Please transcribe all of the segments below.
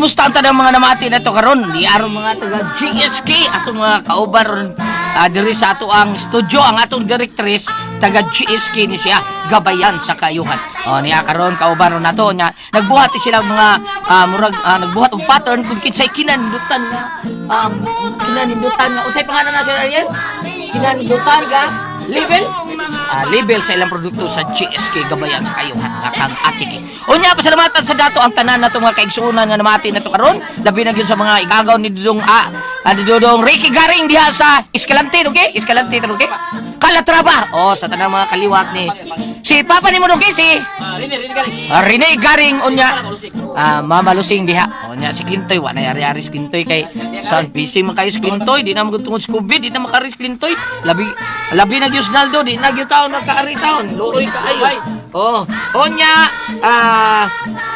Kumusta ang tanang mga namati na to karon? Di aron mga taga GSK atong mga kauban ron diri sa ato ang studio, ang atong directrice taga GSK ni siya, gabayan sa kayuhan. O niya karon kauban ron nato nya nagbuhat sila mga murag nagbuhat og pattern kung kinsay kinanindutan nga kinanindutan nga unsay pangalan na, Sir Ariel? Kinanindutan nga label? Label sa ilang produkto sa GSK gabayan sa kayuhan nga kang Atiki. Unya, pasalamatan sa dato ang tanan nato mga kaigsuonan nga namati nato karon, labi na gyud sa mga igagaw ni Dudong ni Dudong Ricky Garing diha sa Escalante, okay? Escalante to, okay? Calatrava. Oh, sa tanang mga kaliwat ni si Papa ni mo, okay? Si Rene Garing, unya Mama Lusing diha. Unya si Clintoy, wa na yari-ari si Clintoy kay saan busy man kayo si Clintoy, di na magud tungod sa COVID, di na makari si Clintoy. Labi labi na gyud Naldo, di na gyud taon nakaari taon. Luoy kaayo. Oh, unya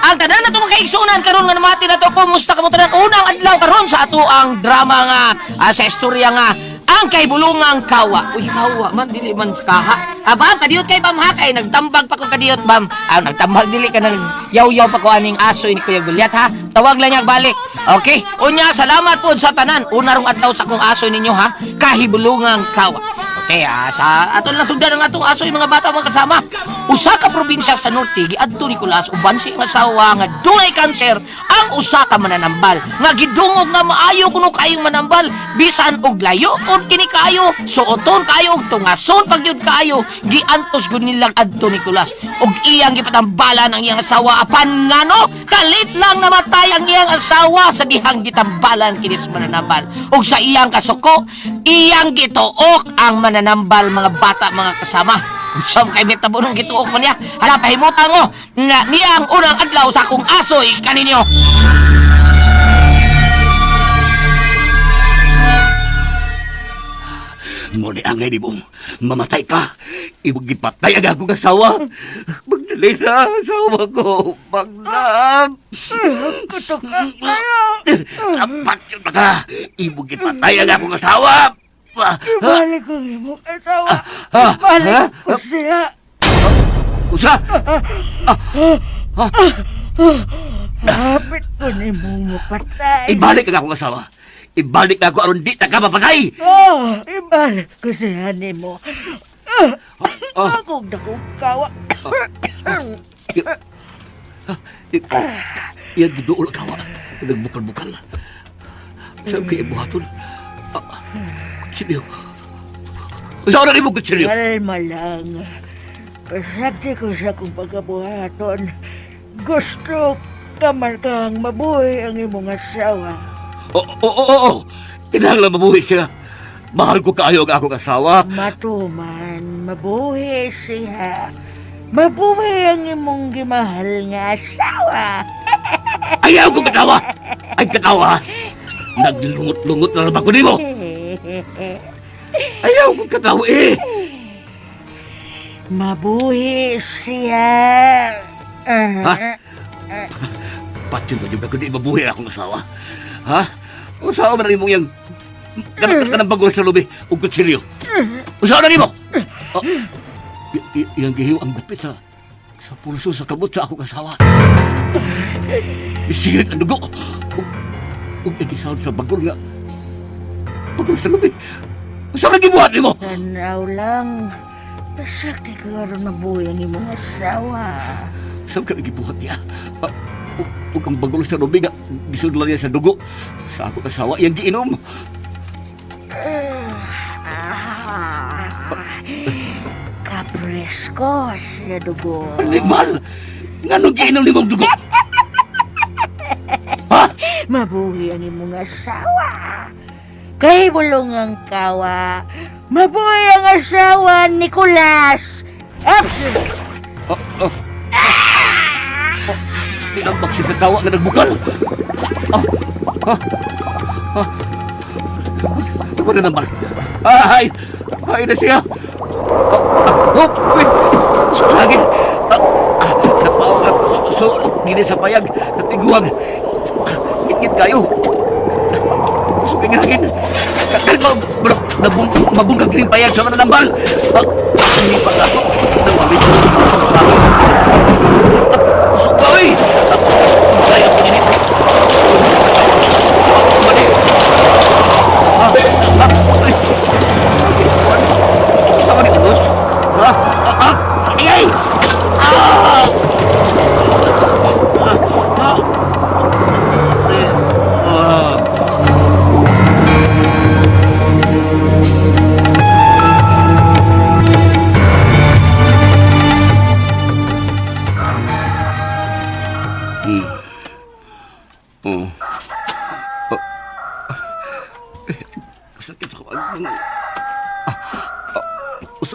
ang tanan na mga kaigsuonan karon nga namati na to, kumusta kamo tanan unang adlaw karon sa ato ang drama nga sa istorya nga Ang Kahibulongang Kawa. Uy, kawa man, dili man kaha. Bam, kadiyot kay bam ha, kay nagtambag pa ko kadiyot bam. Nagtambag dili ka nag yaw-yaw pa ko aning aso ni Kuya Gulyat ha. Tawag lang niya balik. Okay? Unya, salamat po sa tanan. Una rong adlaw sa akong aso ninyo ha. Kahibulongang Kawa. Okay, sa ato lang sugdan ang atong aso yung mga bata mga kasama. Usa ka probinsya sa norte giadto ni Nicolas uban sa iyang asawa nga dunay kanser ang usa ka mananambal nga gidungog nga maayo kuno kayong manambal bisan og layo kon kini kaayo suoton kaayo og tungason pag gyud kaayo giantos gud nilang adto Nicolas og iyang gipatambalan ang iyang asawa apan ngano kalit lang namatay ang iyang asawa sa dihang gitambalan kini sa mananambal og sa iyang kasuko iyang gituok ang mananambal mga bata mga kasama. Unsa kay mitabo nung gituok man niya? Hala, pahimutan mo nga niya ang unang adlaw sa akong asoy kaninyo. Mo ni angay ni mong mamatay ka. Imong gipatay ang akong asawa. Magdali na asawa ko. Magnam. Kutok ka kayo. Apat yun na ka. Imong gipatay ang akong asawa. Ibalik ko imong asawa. Ibalik ko siya. Usa? Hapit ko ni mong mapatay. Ibalik ang akong asawa. Ibalik na ako aron di na ka mapatay. Oh, ibalik ko siya nimo. Akong dakong kawa. Iyan giduol kawa. Nagbukal-bukal. Saan kaya buhaton? Kutsilyo. Saan na mo kutsilyo? Kalma lang. Pasagdi ko sa akong pagkabuhaton. Gusto ka man kang mabuhi ang imong asawa. Oo, oo, oo. Kinahanglan mabuhi siya. Mahal ko kaayo ang akong asawa. Matuman, mabuhi siya. Mabuhi ang imong gimahal nga asawa. Ayaw ko katawa! Ay, katawa! Naglungot-lungot na naman ko nimo. Ayaw ko katawa eh! Mabuhi siya. Ha? Patyon to juga kundi mabuhi akong asawa. Ha? Usawa man nimo yang kanang kanang bago sa lubi ug kutsilyo. Usawa na nimo. Oh, iyang gihiw ang gupit sa pulso sa kamot sa akong asawa. Isirit ang dugo. Ug igisawad sa bagol nga bagol sa lubi. Usawa na gibuhat nimo. Tanaw lang. Pasakti ko aron mabuhi ang imong asawa. Saan ka nagibuhat niya? Ug ang bagol sa lubi nga gisudlan niya sa dugo sa akong asawa iyang giinom. Ah, kapresko siya dugo. Animal! Nganong giinom nimong dugo? Ha? Mabuhi ang imong asawa. Kay bulong ang kawa. Mabuhi ang asawa, Nicolas. Ups! Oh, oh. Oh, inambak siya sa kawa nga nagbukal. Oh, oh, oh. Wala naman. Ay! Ay na siya! Oh, oh, uy! Sulagin! Napaw ang so, dili sa payag, natiguang. Ngit-ngit kayo. Sugingagin. Kakal mo, bro, mabungkag rin payag sa mananambal. Hindi pa ako. Nawali ko. Suka, uy! Kaya pinili.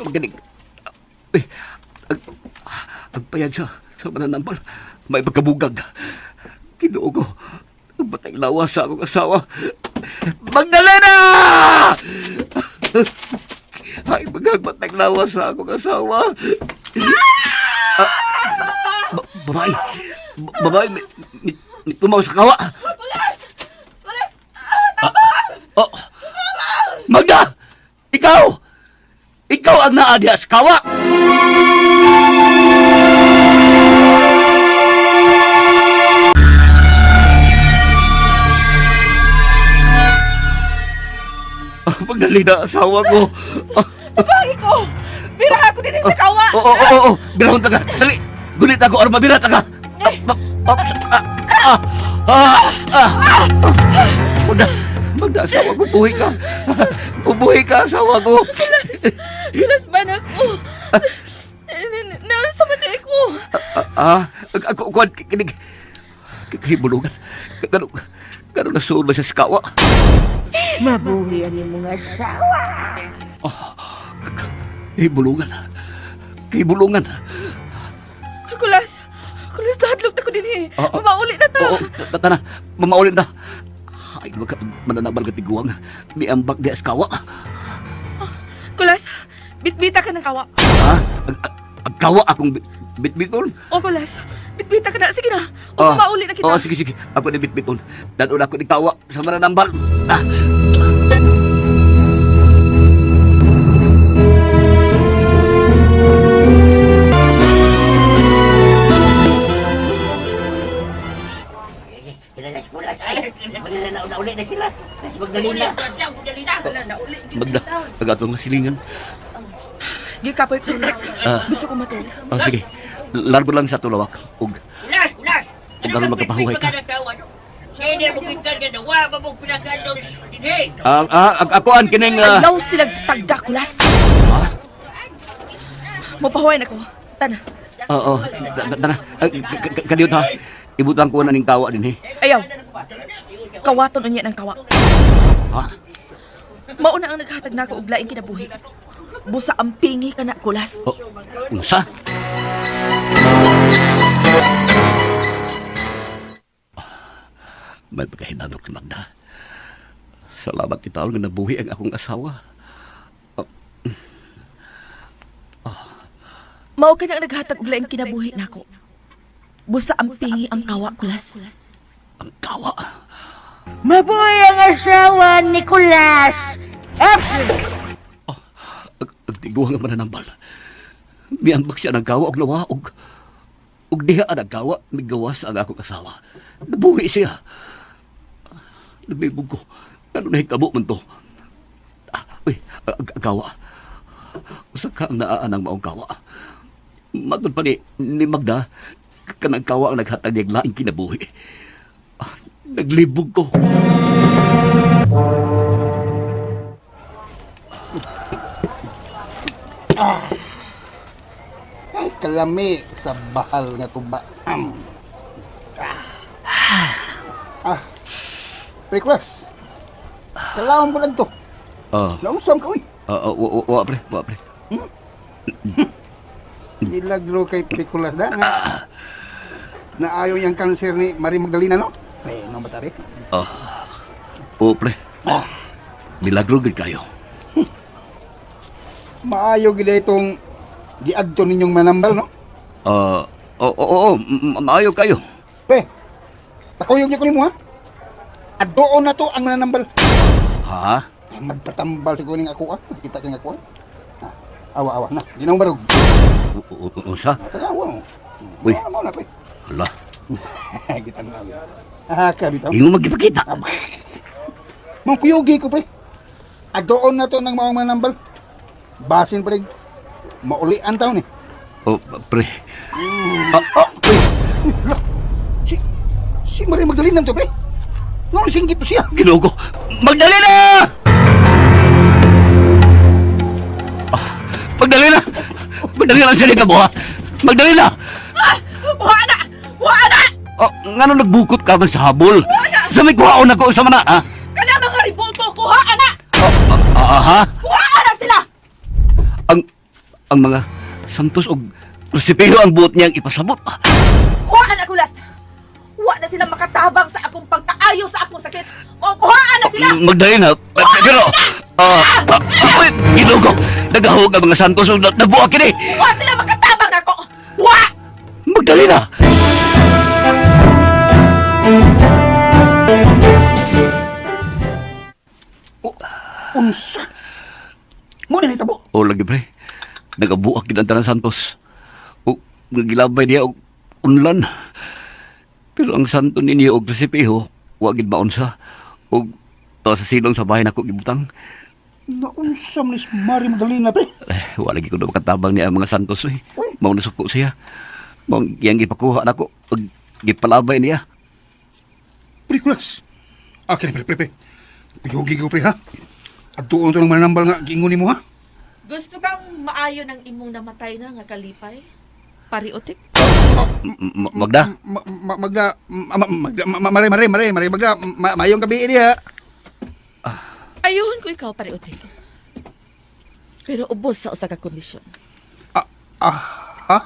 Sa magaling. Eh, ang, ang payag sa mananambal, may pagkabugag. Ginoo ko, ang batang lawa sa akong asawa. Magdalena! Ay, magagbatang lawa sa akong asawa. Ah, babae, babae, may tumaw sa kawa. Kulas! Kulas! Ah, tabang! Oh, Magda! Ikaw! Ikaw ang naa diha sa kawa! Ah, Magdalena, asawa ko. Ah, Tabang ko! Biraha ko din sa kawa! Oo, oo, oo, oo. Birahon ta ka. Dali. Gunit ako, aron mabira ta ka. Ah, ah, ah, ah, ah, ah. Magda, Magda, asawa ko, buhi ka. Buhi ka, asawa ko. Kulas ba na ko? Nasa matay ko! Ah, ako, kuwan, kinig. Kahibulungan. Kano, kano nasuod ba siya sa kawa? Mabuhi ang imong asawa. Kahibulungan. Kahibulungan. Kulas! Kulas, nahadlok na ko din eh. Oo. Mamauli na ta! Oo, tana, mamaulin na. Ay, wag ka mananabal ka tiguang. Miambak di sa kawa. Kulas, bitbita ka ng kawa. Ha? Ang kawa akong bitbiton? O Kulas, bitbita ka na. Sige na. O Ah, mamauli na kita. Oo, sige, sige. Ako ni bitbiton. Dadun ako ni kawa sa mananambal. Ah. Magda, agato nga silingan. Gikapoy, Kulas. Ah. Gusto ko matulog. Oh, sige. Largo lang sa tulawak. Ug ug aron magkapahuway ka. Ang ah, ang akoan kining ah, Alaw sila tagda, Kulas. Ha? Mapahuway na ko. Tana. Oo, tara. Kaliot ha. Ibutang ko na ning kawa din eh. Ayaw. Kawaton unya ng kawa. Ha? Mauna ang naghatag nako og laing kinabuhi. Busa ang pingi ka na, Kulas. Oh, unsa? May pagkahinanok ni Magda. Salamat itaon nga nabuhi ang akong asawa. Mao ka na ang naghatag og laing kinabuhi nako. Busa ang pingi ang kawa, Kulas. Ang kawa. Mabuhi ang asawa, Nicolas. Absent. Ang tiguang nga mananambal. Miambak siya ng kawa og nawaog. Og diha ang nagkawa, migawas ang akong asawa. Nabuhi siya. Nabibog ko. Ano na hitabo man to? Ah, uy, ang kawa. Usa ka ang naa ng maong kawa. Matod pa ni Magda, kanang kawa ang naghatag niyang laing kinabuhi. Ah, naglibog ko. Ay, kalami sa bahal nga tuba. Ah. Pre, Kulas. Kalawan mo lang to. Ah, Nausam ka, uy. ah, ah, wa, wa, pre, wa, pre. Milagro kay Pre Kulas da nga. Naayo yung kanser ni Marie Magdalena, no? Pre, no ba tari? Ah. Oo, pre. Ah, Milagro gid kayo. maayo gid itong giadto ninyong manambal, no? Ah, oo, oo, oo, maayo kayo. Pre, pakuyog niya ko nimo, ha? Adtoon na to ang mananambal. Ha? Magpatambal sa kuning ako, ah. Kita kang ako, ah. Ah, awa, awa na. Ginong barog. Unsa? Awa, oh. Uy. Mao na, pre. Hala, Kita na. Ah, kabitaw. imo magipakita. Mang kuyugi ko, pre. Adoon na to ng maong manambal. Basin, pre. Maulian taon eh. Oh, pre. Ah, oh, uy, Lah, si Maria Magdalena to, pre. Nung singgit to siya. Ginoo ko. Magdalena! Ah, Magdalena! Magdalena, ang ka mo, ha? Magdalena! Ah! Kuha na! Kuha na! Oh, ngano nagbukot ka man sa habol? Sa may kuhaon ako sa mana, ha? Kana mga ribulto, kuha na! Oh, ah, ah, ha? Kuha na sila! Ang Ang mga santos og krusipiho ang buot niyang ipasabot. Kuhaan na kulas. Wa na sila makatabang sa akong pagkaayo sa akong sakit. O kuhaan na sila. Magdalena, pero uy, Ginoo ko, nagahog ang mga santos og nabuak kini. Wa sila makatabang nako. Wa! Magdalena. Unsa? Mo ni nahitabo. O lagi pre, nagabuak gid ang tanan santos. O nagilabay niya og unlan. Pero ang santo ninyo og krusipiho, wa gid maunsa. Og to sa silong sa bahay nako gibutang. Naunsa man ni si Mary Magdalena, pre. Eh, wala lagi ko na makatabang niya ang mga santos eh. Uy. Mao na suko siya. Mao iyang gipakuha nako ug gipalabay niya. Pre, kulas. Akin, pre, pre, pre. Piyugi ko, pre, ha? Adtuon to ng mananambal nga, giingon nimo, ha? Gusto kang maayo ng imong namatay na nga kalipay? Pariotik? Magda, Magda, Magda, mare, mare, mare, mare, Magda, mayong gabi niya. Ayuhon ko ikaw, pariotik. Pero ubos sa usa ka kondisyon. Ah, ah, ha?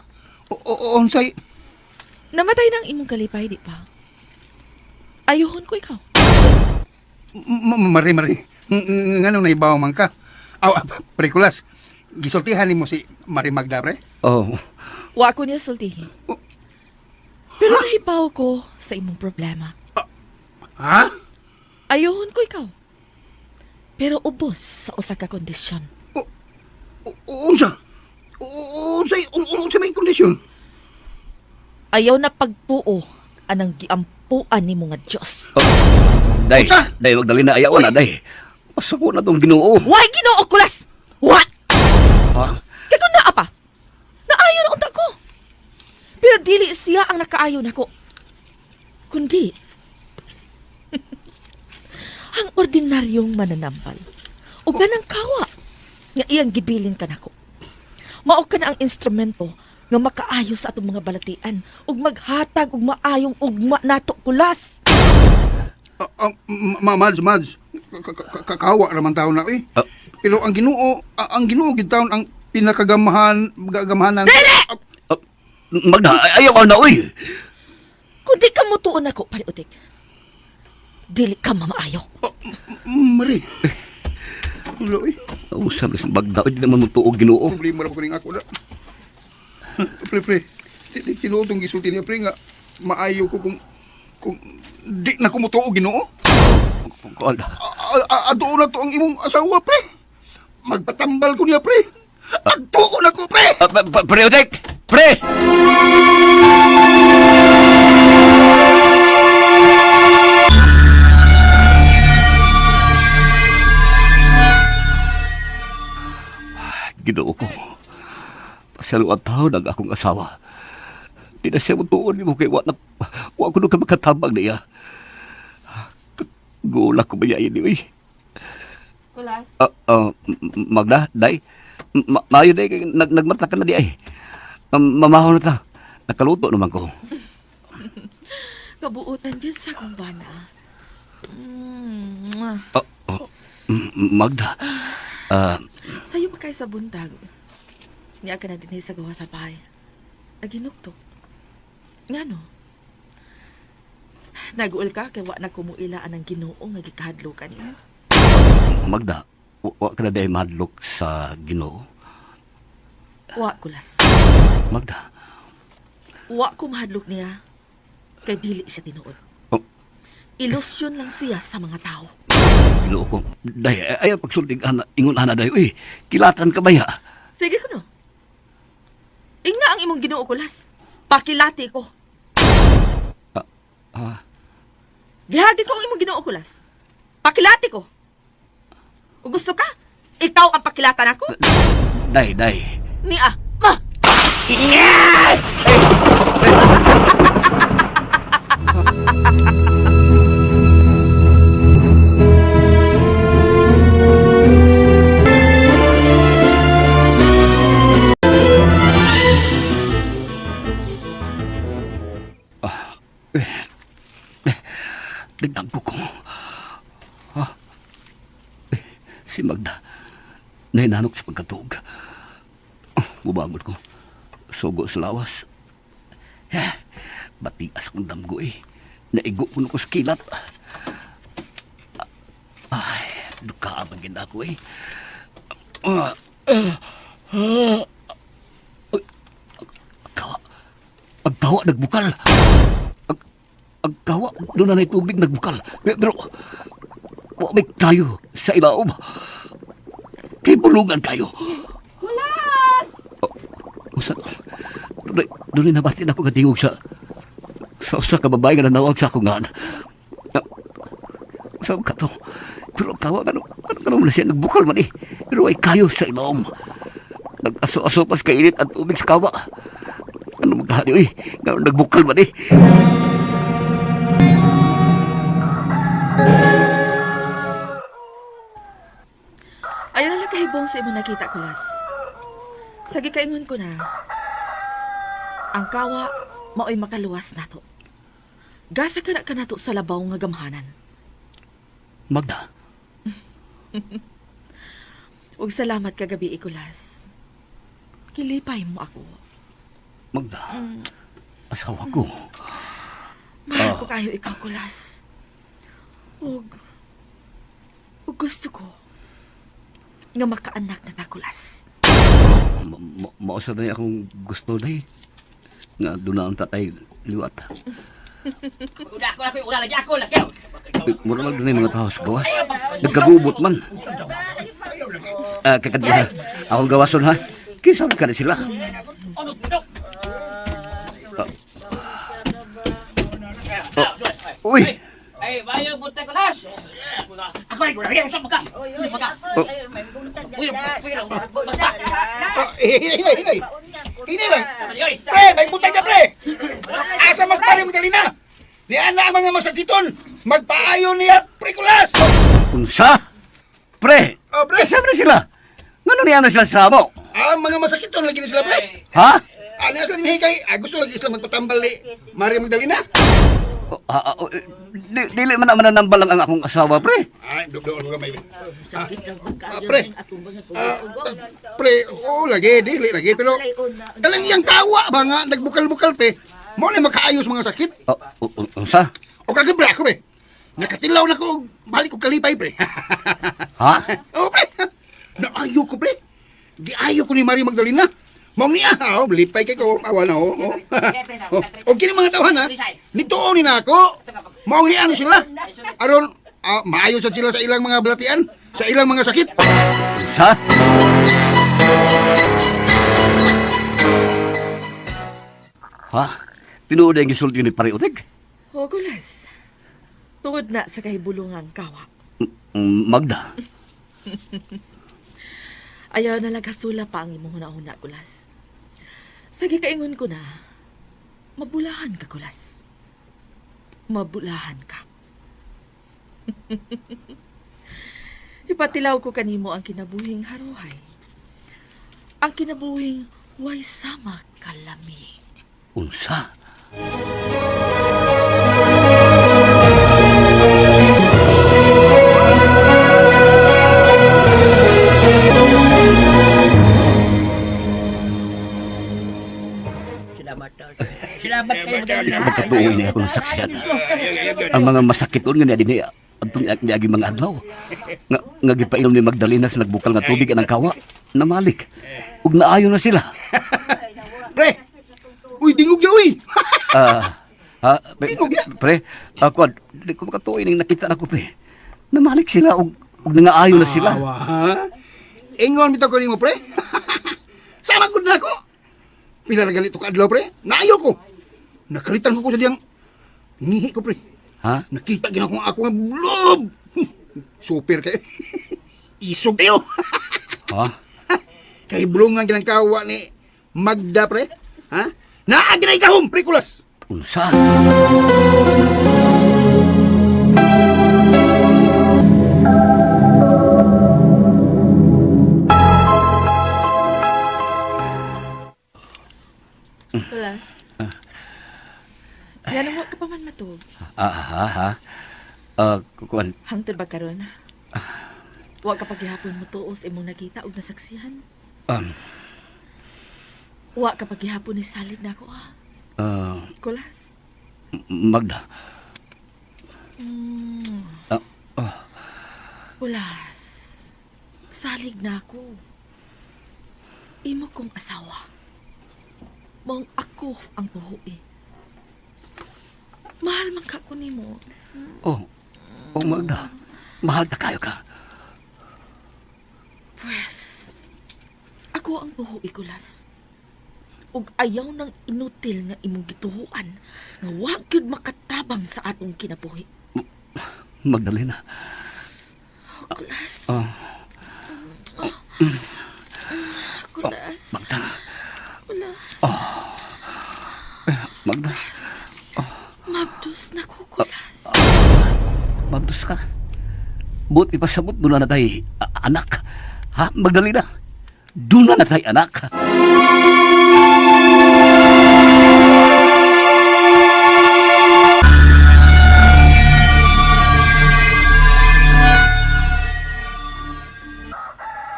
O, unsay? Namatay na ang imong kalipay, di ba? Ayuhon ko ikaw. Mare, mare, nganong naibaw man ka? Aw, ah, pre, kulas, gisultihan nimo si Mare Magda, pre? Oh, Wa ko niya sultihi. Pero nahibaw ko sa imong problema. Ha? Ayuhon ko ikaw. Pero ubos sa usa ka kondisyon. Unsa? Unsay, unsa may kondisyon? Ayaw na pagtuo anang giampuan nimo nga Dios. Day, Unsa? day Magdalena ayaw na day. Masuko na tong Ginoo. Why Ginoo kulas? Wa! Ha? Kay kung naa pa. Naayo na unta ko. Pero dili siya ang nakaayo nako. Kundi ang ordinaryong mananambal ug ganang kawa nga iyang gibilin kanako. Mao ka na ang instrumento nga makaayo sa atong mga balatian ug maghatag og maayong ugma nato kulas. Ah, ah, Mads, Mads, kakawa raman taon na eh. Ah. Pero ang Ginoo, ang Ginoo gid taon ang pinakagamahan, gagamahanan. Dili! Ah, Magda, ayaw na oy. Kung di ka mutuon nako, pariutik. Dili ka mamaayo. Mari. Tulo eh. Usab na si Magda, di naman mo tuog Ginoo. Problema ra ko ning ako na. Pre, pre. Tinuod tong gisulti niya pre nga maayo ko kung di na ko mutuo Ginoo. Kuan. Aduon na to ang imong asawa pre. Magpatambal ko niya pre. Adtuon na ko pre. Ah, pre, Odek! Pre! Ginoo ko. Pasaluan taon ang akong asawa. Di na siya mutuon nimo kay wa na wa ko ka makatabang niya. Gula ko ba ini oy. Kulas. Ah, ah, Magda, day. Maayo day kay nagmata ka na di ay. Mamaho na ta. Nakaluto naman ko. Kabuutan gyud sa akong bana. Mm. Ah, oh, Magda. Ah, Sayo ba kay sa buntag? Niya ka na dinhi sa gawa sa bahay. Aginuktok. Ngano? Naguol ka kay wa na kumuila anang Ginoo nga gikahadlokan niya. Magda, wa ka na day mahadlok sa Ginoo. Wa kulas. Magda. Wa ko mahadlok niya kay dili siya tinuod. Oh. Ilusyon lang siya sa mga tao. Ginoo ko. Day, ayaw pagsultig ana, ingon ana day. Uy, kilatan ka ba ya? Sige kuno. Ingna ang imong Ginoo kulas. Pakilati ko. Ah, Gihagit ko ang imong Ginoo kulas. Pakilati ko. O gusto ka? Ikaw ang pakilatan ako? Day, day. Niya. Ma! Nagdampo ko. Ah, eh, si Magda, nahinanok sa pagkatuog. Ah, Mubangon ko. Sugo sa lawas. Batias akong damgo eh. Naigo ko na ko sa kilat. Ay, dukaabang gina ako eh. Ang kawa nagbukal. Ang kawa, doon na tubig nagbukal. Pero, wa may kayo sa ilaom. Kay bulungan kayo. Kulas! Usa, doon na nabatin ako katingog sa usa ka babae nga nanawag sa akong ngan. Sa ka to. Pero ang kawa, ano man siya, nagbukal man eh. Pero ay kayo sa ilaom. Nag-aso-aso pas kainit ang tubig sa kawa. Ano magkahari, uy? Nagbukal man eh. Ayaw na lang kahibong sa imong nakita, Kulas. Sa gikaingon ko na, ang kawa mao'y makaluwas nato. Gasa ka na kanato sa labaw nga gamhanan. Magda, Ug salamat kagabi, Kulas. Kilipay mo ako. Magda. Asawa ko. Mahal ko kayo ikaw, Kulas. Ug gusto ko nga makaanak na ta, Kulas. Mausa na akong gusto na eh. Nga doon na ang tatay liwat. Una lagi ako lagi. Mura lang doon yung mga tao sa gawas. Nagkagubot man. Kakadya, akong gawason ha. Kinsa man ka na sila. Oh. Uy! Ay, bayo buntag Kulas. Ako ay gura sa maka. Oh. Uy, Ah, hinay, hinay. Hinay lang. Pre, may buntag na pre. Asa mas pare Magdalena? Niya na ang mga masakiton. Magpaayo niya, pre Kulas. Unsa? Pre! Oh, pre. Kinsa man na sila? Ngano niya na sila sa amo? Ang mga masakiton lagi ni sila pre. Ha? Ah, niya sila dinhi kay ah, gusto lagi sila magpatambal ni Maria Magdalena. Oh, dili man na mananambal lang ang akong asawa, pre. Ay, doon mo gamay. Ah, pre. Ah, pre, oo lagi, dili lagi pero talang iyang kawa ba nga nagbukal-bukal pre. Mo na makaayos mga sakit. Oh, unsa? O kagabra ako pre. Nakatilaw na ko, balik ko kalipay pre. Ha? Oo pre. Naayo ko pre. Giayo ko ni Maria Magdalena. Mong niya, oh, lipay kay ko, awa na oh. Oh. Oh, o kini mga tawhan ha. Nituon ni na ako. Maong niya ni sila. Aron maayo sad sila sa ilang mga balatian, sa ilang mga sakit. Unsa? Ha? Tinuod ang gisulti ni Pare Utig? O, Kulas. Tungod na sa kahibulungang kawa. Magda. Ayaw na lang hasula pa ang imong huna-huna, Kulas. Sa gikaingon ko na, mabulahan ka, Kulas. Mabulahan ka. Ipatilaw ko kanimo ang kinabuhing haruhay. Ang kinabuhing way sama kalami. Unsa? Salamat kayo Magdalena. Magkatuoy ni ako ng saksiyan. Ang mga masakiton nga niya dinhi adtong niagi mga adlaw. Nga gipainom ni Magdalena sa nagbukal nga tubig anang kawa, namalik. Ug naayo na sila. Pre. Uy, dingog na uy. Ah, pre, Tingog ya. pre, ako di ko makatuoy ning nakita nako pre. Namalik sila ug nangaayo na sila. Awa, ha? Ingon bitaw ko nimo pre. Sama gud na ako. Pila na ganito ka adlaw pre. Naayo ko. Nakalitan ko sa diyang ngihi ko pre. Ha? Nakita gina ko ako nga blob. Super kay. Isog kayo. Ha? Kay bulungan ginang kawa ni Magda pre. Ha? Naa ginay kahom pre Kulas. Unsa? Kulas. Yan mo ka pa man matug. Ah, ha, ha. Kuan, Hangtod ba karon? Wa ka paghihapon mo tuos imong nakita og nasaksihan. Wa ka paghihapon ni salig na ako, ha? Kulas? Magda. Kulas. Salig na ako. Imo kong asawa. Maong ako ang buhui. Mahal man ka ko nimo. Oh, oh Magda. Mahal na kayo ka. Pwes, ako ang buhui, Kulas. Ug ayaw ng inutil nga imong gituhuan nga wa gyud makatabang sa atong kinabuhi. Magdalena. Oh, Kulas. Oh. Kulas. Magda. Kulas. Magda. Mabdos na ko, Kulas. Mabdos ka. Buot ipasabot, doon na tayo anak. Ha, Magdalena? Doon na tayo anak.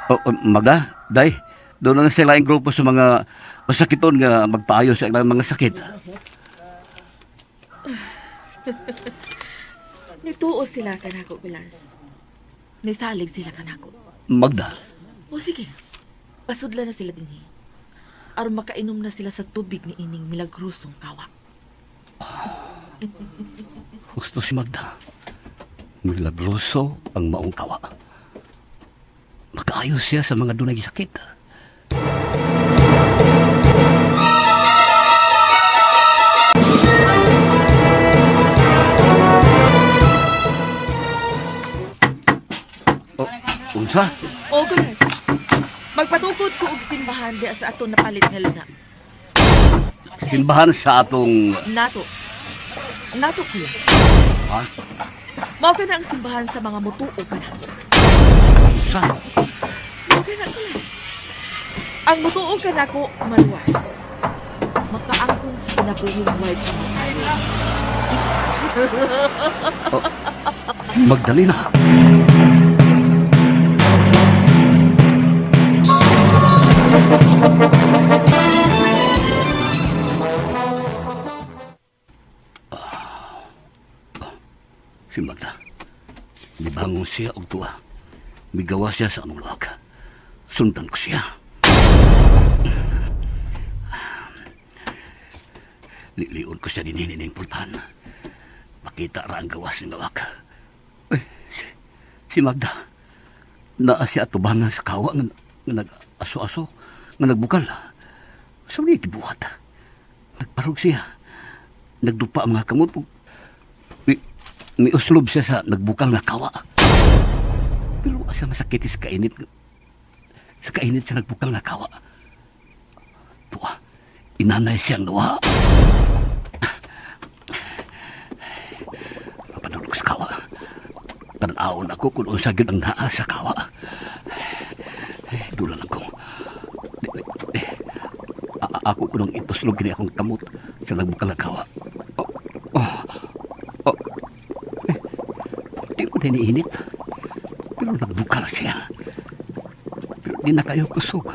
Oh, oh, Magda, Day, doon na sila ang grupo sa mga masakiton nga magpaayo sa ilang mga sakit. Nituo sila kanako, Kulas. Nisalig sila kanako. Magda. O sige, pasudla na sila dinhi. Aron makainom na sila sa tubig ni ining milagrosong kawa. Gusto si Magda. Milagroso ang maong kawa. Makaayos siya sa mga dunay sakit. Oh, unsa? O, Kulas. Magpatukod ko og simbahan diya sa atong napalit nga luna. Simbahan sa atong... Nato. Nato, Kulas. Ha? Mao ka na ang simbahan sa mga mutuo kanako. Unsa? Mao ka na, Kulas. Ang mutuo kanako, maluwas. Makaangkon sa kinabuhing way kamatay. Oh, Magdalena. Si Magda, nibangon siya og tuwa. Migawa siya sa among luwag. Sundan ko siya. Liliun ko siya dinhi ning pultahan. Makita ra ang gawas ng lawak. Uy, si Magda, naa siya atubangan sa kawa nga nag-aso-aso, nga nagbukal. Sa mga gibuhat. Nagparog siya. Nagdupa ang mga kamot. Miuslob siya sa nagbukal nga kawa. Pero siya masakit sa kainit. Sa kainit sa nagbukal nga kawa. Tuwa, inanay siyang nawa. Mapanulog sa kawa. Tanawon ako kung unsa gyud ang naa sa kawa. Dulan ako. Ako kunong ituslog kini akong kamot sa nagbukal nga kawa. Oh, oh, oh. Di ko na iniinit. Pero nagbukal siya. Pero di na kayo kusog.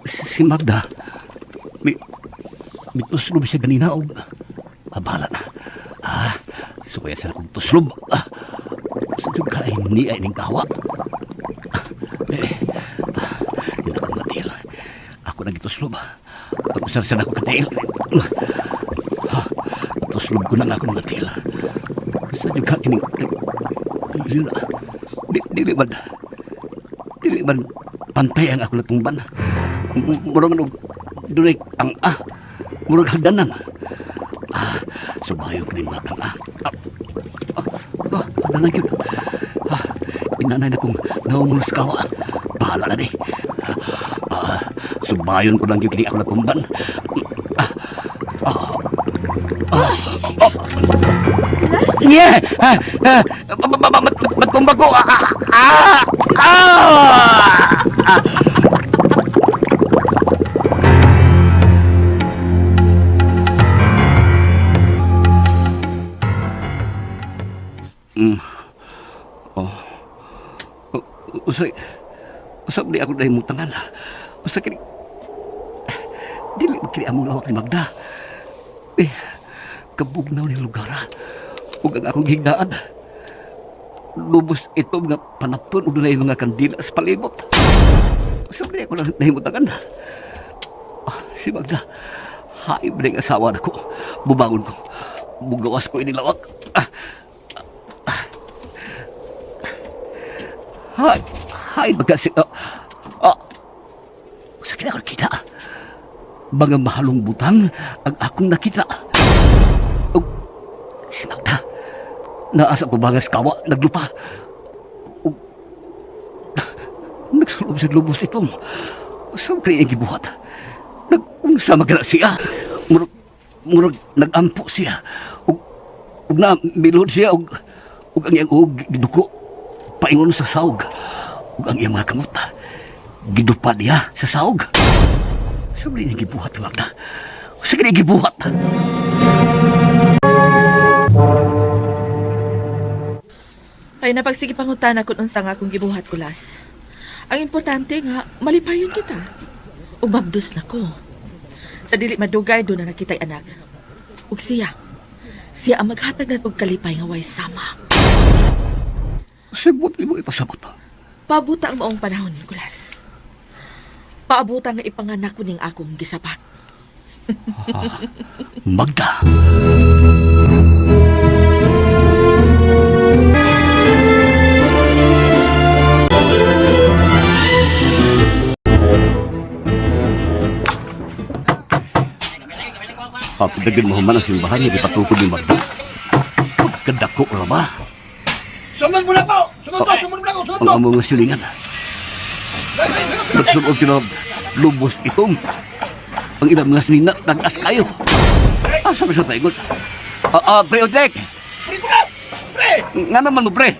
Si Magda, may tuslob siya ganina og abala na. Ah, suwaya siya akong tuslob. Ah, sa dyan ka ay ni ay ning kawa. Di na akong matiil. Ako nang gituslob. Pag-usar siya na ako katiil. Ah, tuslob ko na nga akong matiil. Sa dyan ka kining... Dili na. Dili man. Dili man pantay ang ako natumban. Murag ano, dunay ang ah. Murag hagdanan. Ah, subayo kini mga tang ah. Ah, ah, hagdanan yun. Ah, inanay na kong naumul sa kawa. Bahala na di. Ah, subayon ko lang yun kini ako natumban. Ah, ah, ah, ah. Yeah! Ah, ah, matumba ko! Ah, ah, ah, ah. Oh. Usay, usab di ako dahil mong tangan. Usay kini, Dili makini among lawak ni Magda. Eh, kabugnaw ni lugar ah. Ug ang akong higdaan. Lubos ito mga panapton ug dunay mga kandila sa palibot. Sa ako lang nahimutangan. Ah, si Magda, haib na yung asawa nako. Bubangon ko. Bugawas ko ini lawak. Ah, ah. Hay, hay, baga si... Ah, ah. Sa kina ako nakita. Mga mahalong butang ang akong nakita. Og, si Magda, naa sa tubangas kawa, naglupa. Og, nagsulob sa lubos itong. Sa kaya iyang gibuhat. Nag-unsa magana siya. Murag, murag nag-ampo siya. Og, og na, milod siya. Og, og ang iyang uhog giduko. Paingon sa saog. Og ang iyang mga kamot. Gidupa niya sa saog. Sa kaya iyang gibuhat, Magda. Sa kaya iyang gibuhat. Ay napagsige pangutana kung unsa nga akong gibuhat, Kulas. Ang importante nga malipayon kita. Ug mabdos na ko. Sa dili madugay do na nakitay anak. Ug siya, siya ang maghatag natog kalipay nga way sama. Sibot mo ipasabot. Pabuta ang maong panahon, Kulas. Paabuta nga ipanganak ko ning akong gisapak. Magda. Papidagin mo man ang simbahan nga gipatukod ni Magda. Pagkadako ra ba? Sunod mo na po! Sunod to! Sunod mo na ko! Sunod Ang to! among nga silingan. Dali, dali, sunod, sunod. Nagsuob sila lubos itom. Ang ilang mga sinina, nag-as kayo. Asa ba siya paingon? Ah, ah, pre Otek! Pre, Kulas! Pre! Nga naman mo, pre.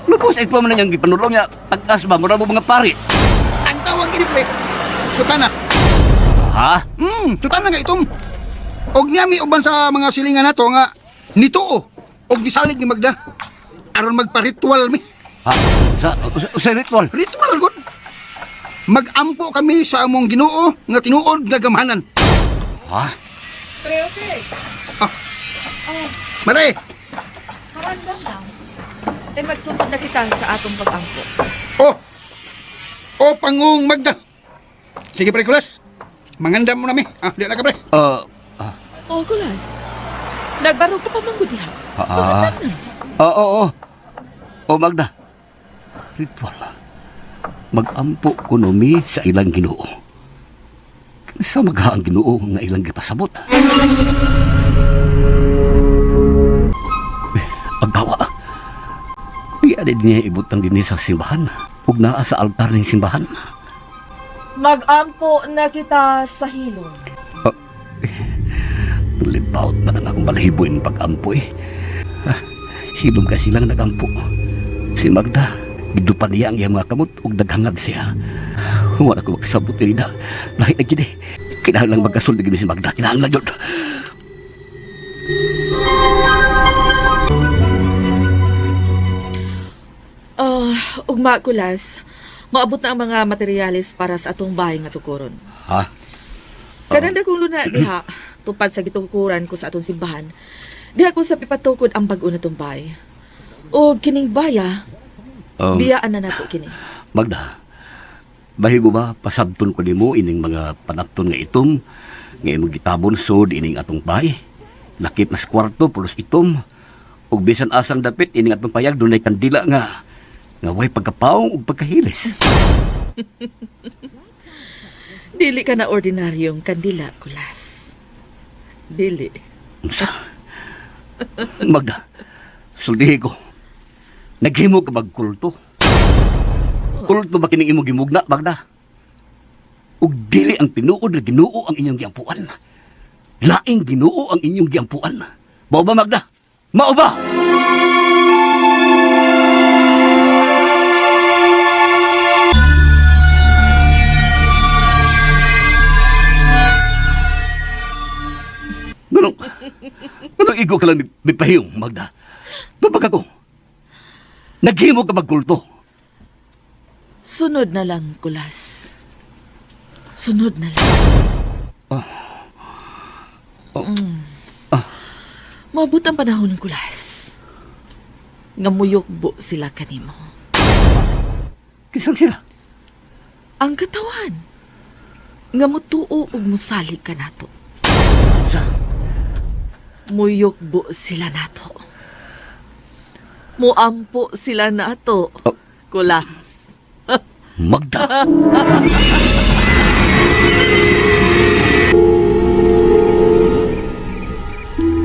Lubos ito man niyang gipanulong niya. Pag-as ba, mura mo mga pari. Ang tawag ini, pre! Sutana! Ha? Sutana nga itom! Og niya mi uban sa mga silingan nato nga nituo og nisalig ni Magda aron magpa-ritual mi. Ha? Sa ritual? Ritual gud. Magampo kami sa among Ginoo nga tinuod nga gamhanan. Ha? Pre, okay. Mare, Parandam lang. Ay magsugod na kita sa atong pag-ampo. oh. Oh, pangong Magda. Sige pre Kulas. Mangandam mo nami. Ah, di na ka pre. Ah, ah, Oh, Kulas. Nagbarog ka pa man diha. ah, ah, ah, oo, oo. O Magda, ritual. Magampo kuno mi sa ilang Ginoo. Sa magha ang Ginoo nga ilang gipasabot. Eh, Agawa. Iya din niya ibutang dinhi sa simbahan. Ug naa sa altar ning simbahan. Magampo na kita sa hilom. Libaut man ang akong balahibo in pag-ampo eh. Ah, hilom kasi lang nagampo. Si Magda, gidupa niya ang iyang mga kamot ug naghangad siya. Wala ko magsabot ni na. Lahi na gini. Kinahanglan magkasul na gini si Magda. Kinahanglan yun. Oh, ugma Kulas. Maabot na ang mga materyales para sa atong bahay nga tukuron. Ha? Kanang dakong luna diha, tupad sa gitukuran ko sa atong simbahan. Diha ko sa pipatukod ang bag-o na tong bahay. O kining baya, biyaan na nato kini. Magda, bahi mo ba pasabton ko nimo ining mga panapton nga itom nga imong gitabon sod ining atong bahay. Lakip na sa kwarto pulos itom. Ug bisan asang dapit ining atong payag dunay kandila nga nga way pagkapaong ug pagkahilis. Dili ka na ordinaryong kandila, Kulas. Dili. Unsa? Magda, sultihi ko. Naghimo ka magkulto. Kulto ba kining imong gimugna, Magda? Ug dili ang tinuod na Ginoo ang inyong giampuan. Laing Ginoo ang inyong giampuan. Mao ba, Magda? Mao ba? Ganong, ganong igo ka lang mipahiyong, Magda. Tubag ako. Naghimo ka magkulto. Sunod na lang, Kulas. Sunod na lang. Ah. Maabot ang panahon, Kulas. Nga muyukbo sila kanimo. Kisang sila. Ang katawan. Nga mutuo ug musalig ka nato. Sa? Muyukbo sila nato. Muampo sila nato. Oh. Kulas. Magda.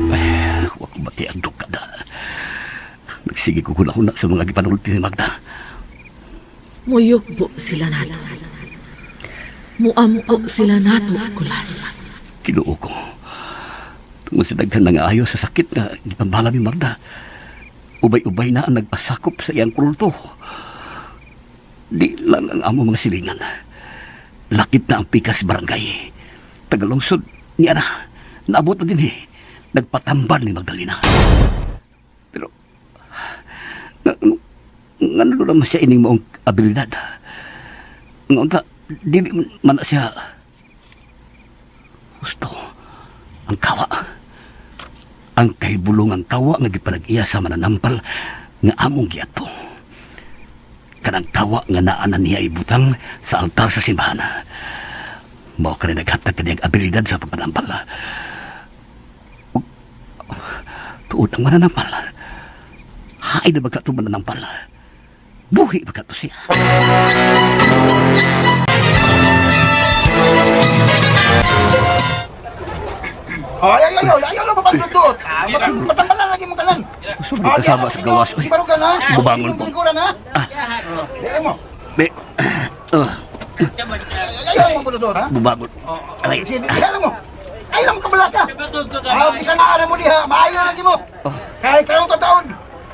Eh, wa ko bati ang duka na. Nagsige ko huna-huna sa mga gipanulti ni Magda. Muyukbo sila nato. Muampo sila nato, Kulas. Kinuo ko. Tungod sa daghan nga ayo sa sakit nga gipambala ni Magda. Ubay-ubay na ang nagpasakop sa iyang kulto. Di lang ang amo mga silingan. Lakip na ang pikas barangay. Tagalungsod niya na. Naabot na din eh. Nagpatamban ni Magdalena. Pero, nga naman siya ining maong abilidad. Nga unta, dili man na siya gusto ang kawa. Ang kahibulong ang kawa nga gipanag-iya sa mananampal nga among giadto. Kanang kawa nga naa na niya ibutang sa altar sa simbahan. Mao ka rin naghatag kaniyang abilidad sa pagmanampal. Tuod ang mananampal. Hain na ba ka itong mananampal? Buhi ba ka ito siya? Ay, ay, ay, ay, ayaw lang mapagdudot. Matambalan lagi mo tanan. Gusto mo kasama sa gawas, oy. Ibarugan ha. Bubangon ko. Lingkuran ha. Dili mo. Be, Ay, ayaw lang mapagdudot ha. bubangon. Aray. Sige, di alam mo. Ay lang kabalaka. Ah, bisa na ara mo diha, maayo lagi mo. Kay karong taon,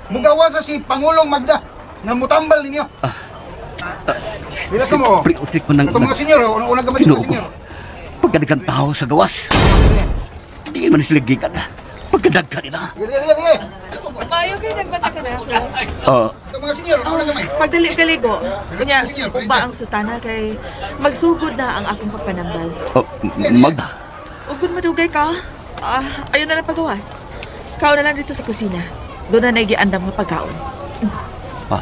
mugawa sa si Pangulong Magda nga mutambal ninyo. Dila ka mo. Pre, utik mo ng Ito mga senyor, unang-unang gamit Ginoo mga ko. senyor. Pagkadagang tao sa gawas. Di man sila gikan. Pagkadaghan nila. Sige, sige, sige. Maayo kay nagbata ka na, Kulas. Ito mga senyor, unang gamay. Pagdali kaligo. Kunya, uba ang sutana kay magsugod na ang akong pagpanambal. Oh, Magda. Ug kung madugay ka, ayaw na lang pagawas. Kao na lang dito sa kusina. Doon na naigiandam nga pagkaon. Ah,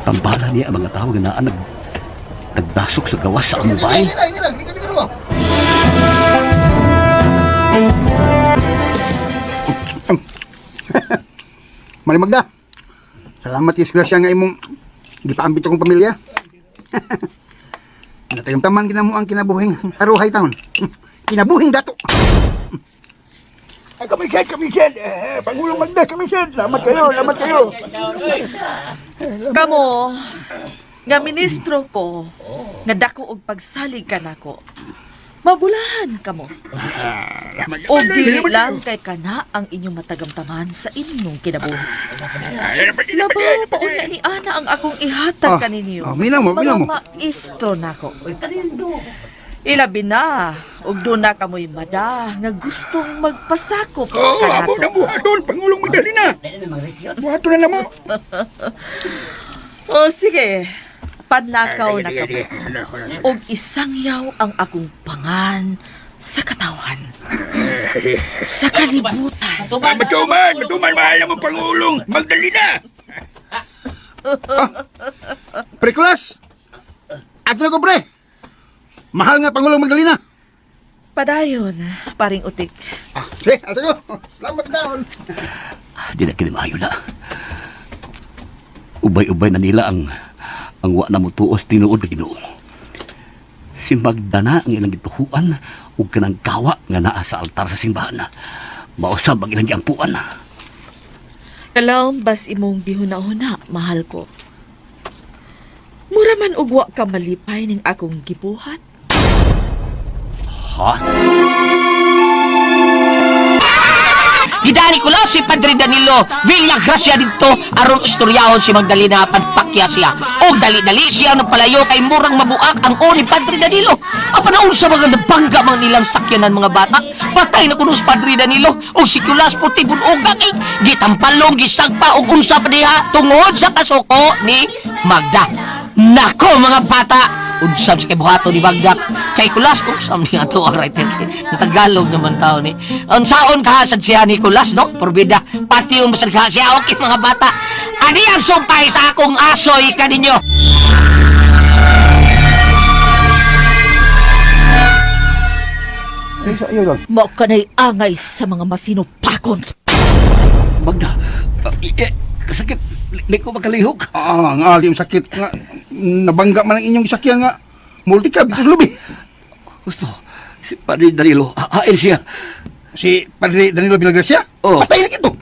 tambala niya ang mga tao nga naa nagdasok sa gawas sa among bahay. Hindi lang, hindi lang, hindi lang, mo. Mari Magda. Salamat yes grasya nga imong gipaambit akong pamilya. Natayong taman kinamo ang kinabuhing haruhay taon. Kinabuhing dato. Ay, kamised, kamised. Eh, Pangulong Magda, kamised. Salamat kayo, salamat kayo. Kamo, nga ministro ko, nga dako og pagsalig ka nako. Mabulahan kamo. O dili lang kay kana ang inyong matagamtaman sa inyong kinabuhi. Labaw paon na ni Ana ang akong ihatag kaninyo. Oh, minaw mo, minaw mo. Mga maestro nako. Ilabi na, ug doon na kamoy mada nga gustong magpasakop Oh, kanato. amo na buhaton, Pangulong Magdalena. Buhaton na namo. O sige, panlakaw na kamo. Og isang yaw ang akong pangan sa katawan. Sa kalibutan. Matuman, matuman, mahal na mo Pangulong Magdalena. Ah, pre Kulas. Ato na ko pre. Mahal nga Pangulong Magdalena. Padayon, paring utik. Ah, sige, ato ko. Salamat daon. Di na kini maayo na. Ubay-ubay na nila ang wa na motuos tinuod nga Ginoo. Si Magda na ang ilang gituhuan ug kanang kawa nga naa sa altar sa simbahan. Mausab ang ilang giampuan. Kalawang bas imong gihuna-huna, mahal ko. Mura man og wa ka malipay ning akong gibuhat. Ha? Gidani ko lang si Padre Danilo Villagracia dito aron istoryahon si Magdalena apan pakya siya. Og dali-dali siya nagpalayo kay murang mabuak ang o ni Padre Danilo. Apan naunsa mga nabangga mga nilang sakyanan mga bata. Patay na kuno si Padre Danilo og si Kulas puti bunoga kay gitampalong gisagpa og unsa pa diha tungod sa kasuko ni Magda. Nako mga bata, Unsam sa kay buhaton ni Bagdak. Kay Kulas, unsam ni ato ang writer. Sa Tagalog naman tao ni. Unsaon ka sad siya ni Kulas, no? Porbida. Pati yung basad ka siya. Okay, mga bata. Ani ang sumpay sa akong asoy kaninyo. Ay, sa iyo lang. Mao kanay angay sa mga masinupakon. Magda, eh, kasakit, di ko makalihok. Ah, ang alim sakit nga. Nabangga man ang inyong sakyan nga. Multicab sa lubi. Gusto, si Padre Danilo, hain siya. Si Padre Danilo Villagracia? Oo. Patay na kito.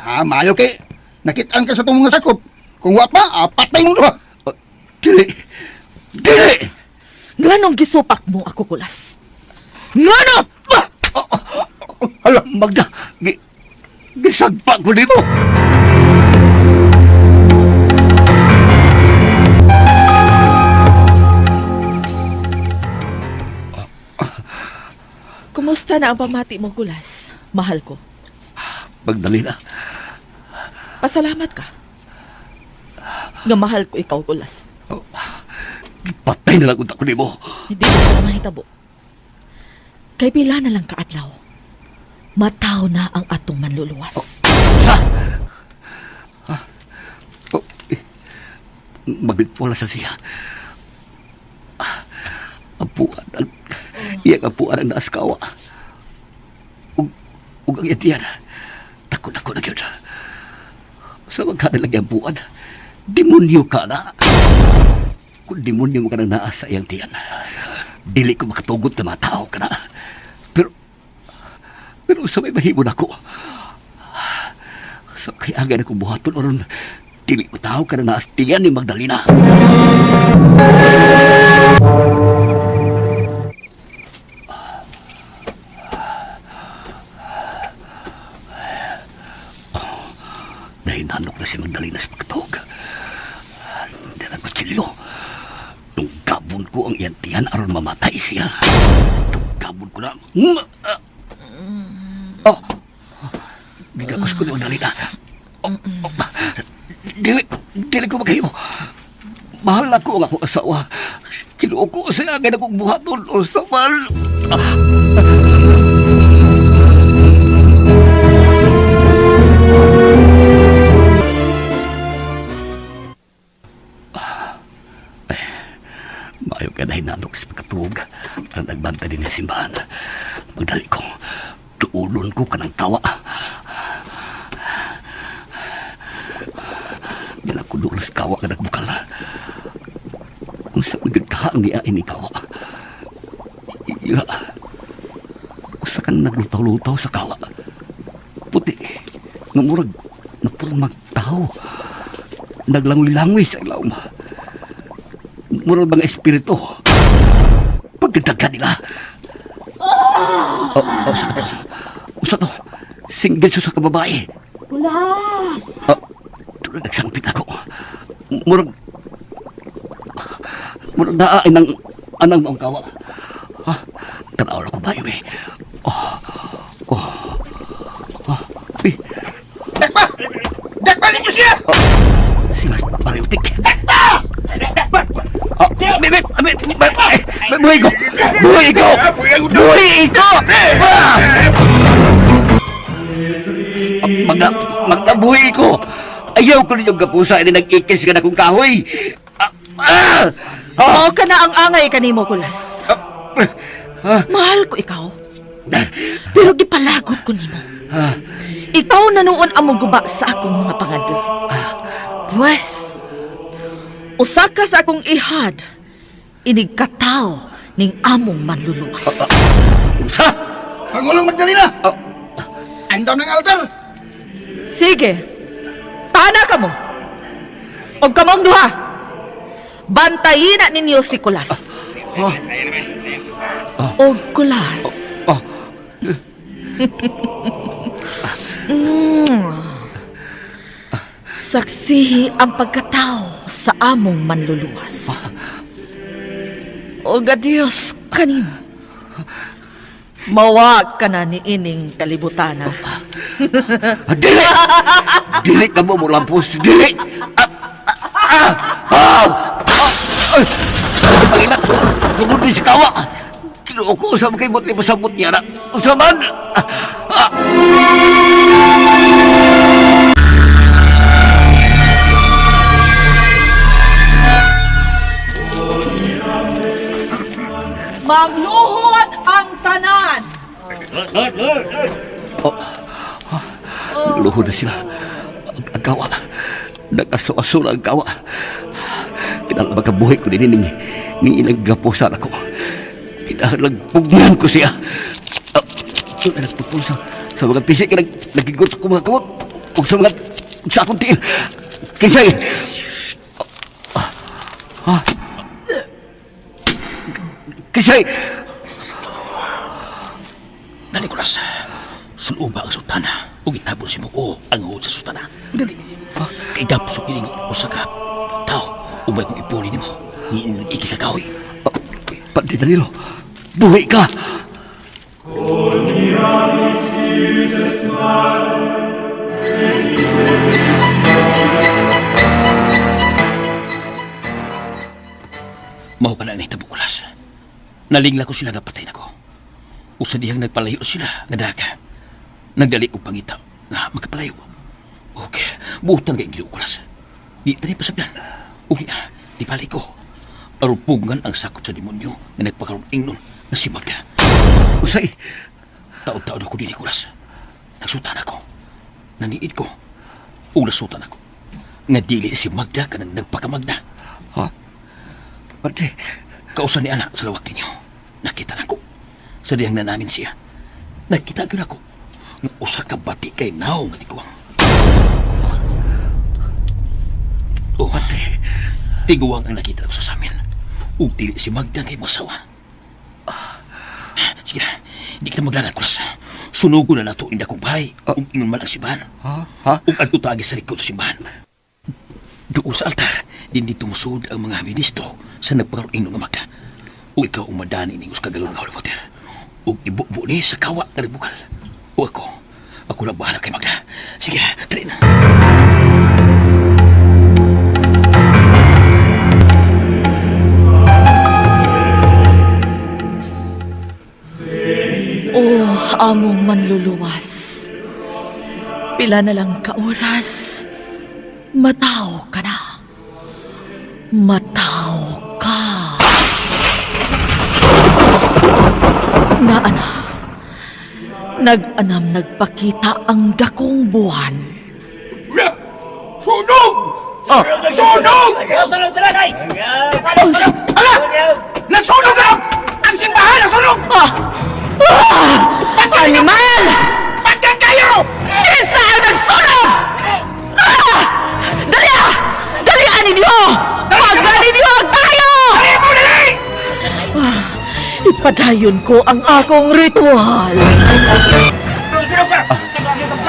Ah, maayo kay nakitaan ka sa itong mga sakop. Kung wa pa, patay mo duha. Oh, dili, dili! Nganong gisupak mo ako, Kulas? Ngano? Ba! Hala, Magda, gisagpa ko nimo. Kumusta na ang pamati mo, Kulas? Mahal ko. Magdalena, Pasalamat ka. Nga mahal ko ikaw, Kulas. patay na lang unta ko nimo. Hindi ko na mahitabo. Kay pila na lang kaadlaw. Mataw na ang atong manluluwas. Oh, eh, magbitwala sa siya. Ah, Apuan, ang, iyang apuan ang naaskawa. Ug ang iyang dako-dako na gyud. Sa magkana lang iyang apuan, demonyo ka na. Kung demonyo mo ka nang naa sa iyang tiyan, dili ko makatugot na matao ka na. Pero sa may mahimo na ko, sa kay aga na kong buhaton oron, dili mo tao ka na naastiyan ni Magdalena. Nahinanok na si Magdalena sa pagkatuog. Hindi na kutsilyo. Tungkabon ko ang iyang tiyan aron mamatay siya. Tungkabon ko na. Mm, ah. Oh! Gigakos ko ni Magdalena. Oh, oh, dili, dili ko makahimo. Mahal ako ang akong asawa. Kinuo ko siya ang akong buhaton o sa mahal. Maayo ka na hinanok sa pagkatuog. Ang nagbanta din sa simbahan. Magdali ko. Tuulon ko kanang tawa. Dala ko doon sa kawa ka nagbukal. Kung sa magiging kaang niya ini kawa. Ila. Usa ka naglutaw-lutaw sa kawa. Puti. Nga murag napurong magtao. Naglangoy-langoy sa ilawom. Murag mga espiritu. Pagkadaga nila. Oh, oh, sa to. Usa to. Singgit sa kababae. Kulas! Oh, tulad nagsangpit ako. Murag... Murag naa ay nang... Anang maong kawa. Ha? Tanaw na ko ba eh. Oh. Oh. Oh. Eh, Dakpa! Dakpa ninyo siya! sila pareutik. Dakpa! Oh, be, be, be, be, be, buhay ko! Buhay ko! Buhay ko! Ah! Magna, magnabuhi ko! Ayaw ko ninyong kapusa, ini nag-ikis ka na kong kahoy! Ah! Ah! Ah! Mao ka na ang angay kanimo, Kulas. Ah! Mahal ko ikaw. Pero gipalagot ko nimo. Ah! Ikaw na noon ang muguba sa akong mga pangandoy. Pwes, usa ka sa akong ihad, inig kataw ning among manluluwas. Sa! Pangulong Magdalena! Oh. Andam ng altar! Sige, tana ka mo. Og kamong duha. Bantayin na ninyo si Kulas. Oh. Og Kulas. Oh. Saksihi ang pagkatao sa among manluluwas. Og adios kanimo. Mawag ka na ni ining kalibutana. Dili! Dili ka mo mulampos! Dili! Ah! Ah! Ah! Ah! Ah! Pangina, tungod ni si Kawa. Kinuo ko sa mga ibot ni pasabot niya na. Unsa man? Ah, Magluhod ang tanan. Luhod na sila. Ang kawa. Nag-aso-aso na ang kawa. Kinahanglan makabuhi ko din ning ning ilang gapusan ako. Kinahanglan pugnan ko siya. Ah, nagpupul sa mga pisik ka nagigot ko mga kamot. Ug sa mga ug sa akong tiil. Kinsay. Ah. Kinsay. Dali, Kulas. Sunuba ang sutana. Ug itabon si Muo ang huod sa sutana. Dali. Kay gapso kining usa ka tao. Ubay kong ipuli nimo. Ni iki sa kahoy. Ah, Padre Danilo, buhi ka! Mao pa na nahitabo, Kulas. Nalingla ko sila nga patay nako. Usa dihang nagpalayo sila nga daga. Nagdali og pangita nga magkapalayo. Okay, butan kay Ginoo, Kulas. Di tani pasabdan. Okay, di balik ko. Arupugan ang sakop sa demonyo nga nagpakaroon ingnon nga si Magda. Usay, Taod-taod ako din, Kulas. Nagsutan ako. Naniid ko. Ug nasutan ako. Nga dili si Magda kanang nagpakamagda. Ha? Padre, Kausa ni anak sa lawak ninyo. Nakita na ko. Sa dihang na namin siya. Nakita gyud ako. Nga usa ka bati kay naong nga tiguang. Oh, Padre, tiguang ang nakita ko sa samin. Ug dili si Magda kay masawa. Sige na, di kita maglangan, Kulas. Sunugo na nato inda kong bahay. Ug ingon man ang simbahan. Ha? Ha? Ug adto taagi sa likod sa simbahan. Doon sa altar, din dito musud ang mga ministro sa nagpakaroon nga Magda. Ug ikaw ang madani ning usa ka galon nga holy water. Ug ibubo ni sa kawa nga nagbukal. Ug ako na bahala kay Magda. Sige, dali na. Oh, among manluluwas. Pila na lang ka oras, mataw ka na. Mataw ka. Naana, nag-anam nagpakita ang dakong buwan. Sunog! Ah, sunog! Ala! Nasunog na! Ang simbahan nasunog! Ah! Ah! Animal! Pagkan kayo! Kinsa ang nagsunog? Ah! Dali ah! Dalian ninyo! Pagdali ninyo ang tayo! Dali mo, dali! Ah, ipadayon ko ang akong ritual.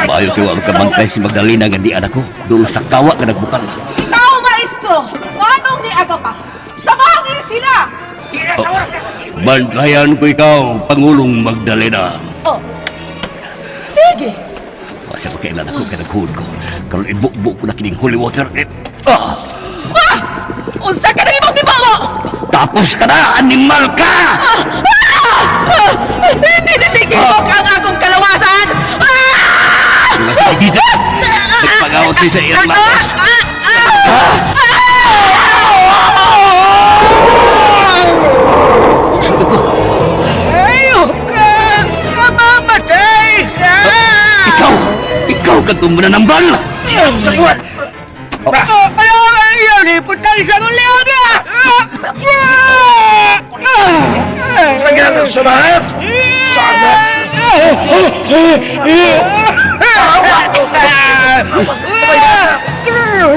Maayo kay wa makabantay si Magdalena nga di anak ko. Doon sa kawa nga nagbukal. Ikaw, maestro! Anong ni aga pa? Tabangin sila! Oh, bantayan ko ikaw, Pangulong Magdalena. Oh. Sige. Wa siya makailan ako kay naghuod ko. Karon ibubo ko na kining holy water. Eh, ah! Ah! Unsa ka nang imong gibawo? Tapos ka na, animal ka! Ah! Ah! Hindi nitigibok ang akong kalawasan! Ah! Wala sa dito. Nagpagawat siya sa iyang mata. Ah! Ah! Sabi ko, Ayok ka! Mamamatay ka! ikaw! Ikaw ka mananambal! Kaya nga iyan, iputang sa leon!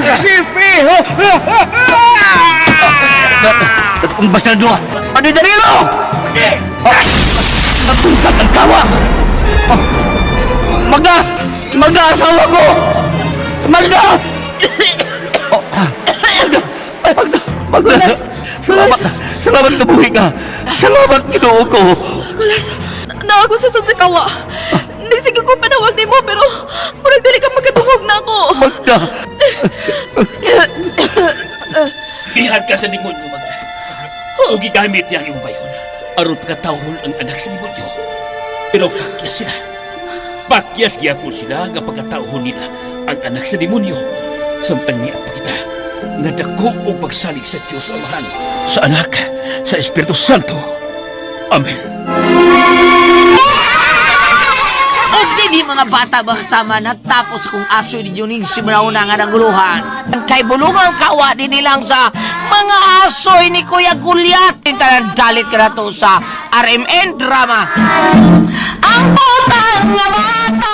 Crucifijo! Natumbas na doon! Padre Danilo! Natungkat ang kawa! Ah! Magda! Magda, asawa ko! Magda! Oh, Magda! Ay, Magda! Magda! Salamat! Salamat nabuhi ka! Salamat, Ginoo ko! Kulas, naako sa sasakawa. Nisige ko panawag nimo pero murag dili ka makatungog na ako. Magda! Bihag ka sa demonyo, Magda. O gigamit niya ang iyong bayon. Aron pagkatawhon ang anak sa demonyo. Pero pakyas sila. Pakyas gyapon sila nga pagkatawhon nila ang anak sa demonyo. Samtang niya pa kita nga dako og pagsalig sa Dios Amahan, sa Anak, sa Espiritu Santo. Amen. Og dinhi mga bata makasama natapos kung aso ninyo ning simulauna nga naguluhan. Kay bulungang kawa din nilang sa mga asoy ni Kuya Gulyat. Tanan dalit ka na to sa RMN Drama. Ang butang nga bata!